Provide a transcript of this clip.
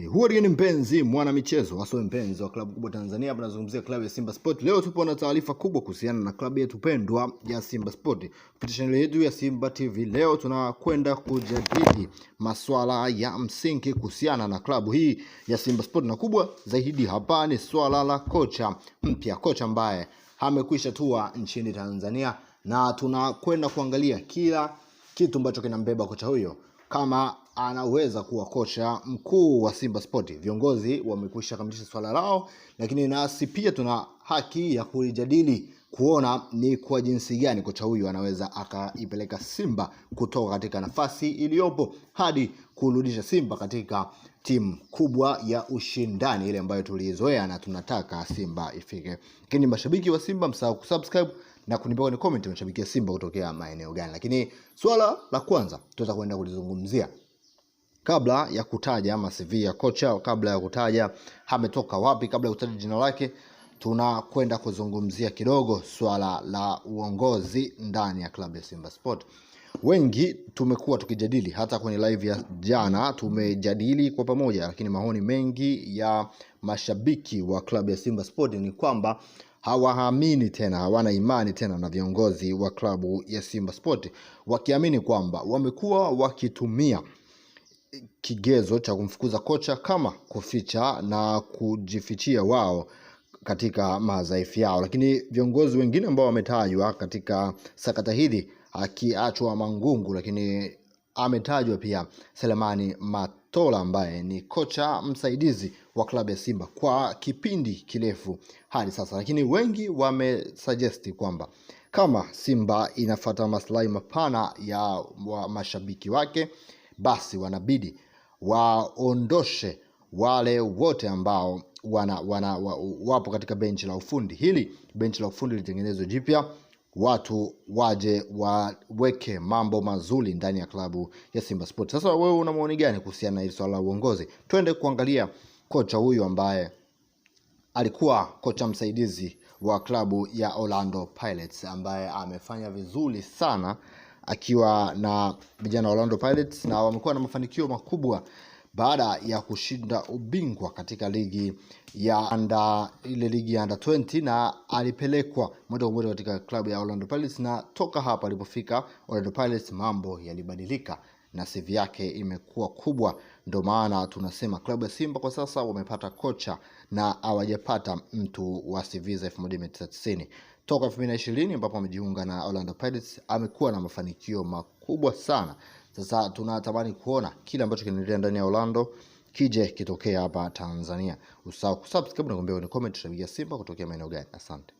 Huwa ni mpenzi mwana michezo hasa mpenzi wa klabu kubwa Tanzania, hapa nazungumzia klabu ya Simba Sport. Leo tupo na taarifa kubwa kuhusiana na klabu yetu pendwa ya Simba Sport kupitia chaneli yetu ya Simba TV. Leo tunakwenda kujadili maswala ya msingi kuhusiana na klabu hii ya Simba Sport, na kubwa zaidi hapa ni swala la kocha mpya, kocha ambaye amekwisha tua nchini Tanzania, na tunakwenda kuangalia kila kitu ambacho kinambeba kocha huyo kama anaweza kuwa kocha mkuu wa Simba Sport. Viongozi wamekwisha kamilisha swala lao, lakini nasi pia tuna haki ya kulijadili kuona ni kwa jinsi gani kocha huyu anaweza akaipeleka Simba kutoka katika nafasi iliyopo hadi kurudisha Simba katika timu kubwa ya ushindani ile ambayo tuliizoea na tunataka Simba ifike. Lakini mashabiki wa Simba, msahau kusubscribe na kunipa kwenye comment unashabikia Simba kutokea maeneo gani. Lakini swala la kwanza tutaweza kwenda kulizungumzia kabla ya kutaja ama CV ya kocha, kabla ya kutaja ametoka wapi, kabla ya kutaja jina lake, tunakwenda kuzungumzia kidogo swala la uongozi ndani ya klabu ya Simba Sport. Wengi tumekuwa tukijadili, hata kwenye live ya jana tumejadili kwa pamoja, lakini maoni mengi ya mashabiki wa klabu ya Simba Sport ni kwamba hawaamini tena, hawana imani tena na viongozi wa klabu ya Simba Sport, wakiamini kwamba wamekuwa wakitumia kigezo cha kumfukuza kocha kama kuficha na kujifichia wao katika madhaifu yao. Lakini viongozi wengine ambao wametajwa katika sakata hili, akiachwa Mangungu, lakini ametajwa pia Selemani Matola ambaye ni kocha msaidizi wa klabu ya Simba kwa kipindi kirefu hadi sasa, lakini wengi wamesuggest kwamba kama Simba inafata maslahi mapana ya wa mashabiki wake, basi wanabidi waondoshe wale wote ambao wapo katika benchi la ufundi. Hili benchi la ufundi litengenezwe jipya, watu waje waweke mambo mazuri ndani ya klabu ya Simba Sport. Sasa wewe una maoni gani kuhusiana na hili swala la uongozi? Twende kuangalia kocha huyu ambaye alikuwa kocha msaidizi wa klabu ya Orlando Pirates ambaye amefanya vizuri sana akiwa na vijana wa Orlando Pirates na wamekuwa na mafanikio makubwa baada ya kushinda ubingwa katika ligi ya under, ile ligi ya under 20 na alipelekwa moja kwa moja katika klabu ya Orlando Pirates, na toka hapa alipofika Orlando Pirates mambo yalibadilika na CV yake imekuwa kubwa. Ndio maana tunasema klabu ya Simba kwa sasa wamepata kocha na hawajapata mtu wa CV za 1990. Toka 2020 ambapo amejiunga na Orlando Pirates amekuwa na mafanikio makubwa sana. Sasa tunatamani kuona kile ambacho kinaendelea ndani ya Orlando kije kitokea hapa Tanzania. Usahau kusubscribe na kuambia kwenye comment tunashabikia Simba kutokea maeneo gani. Asante.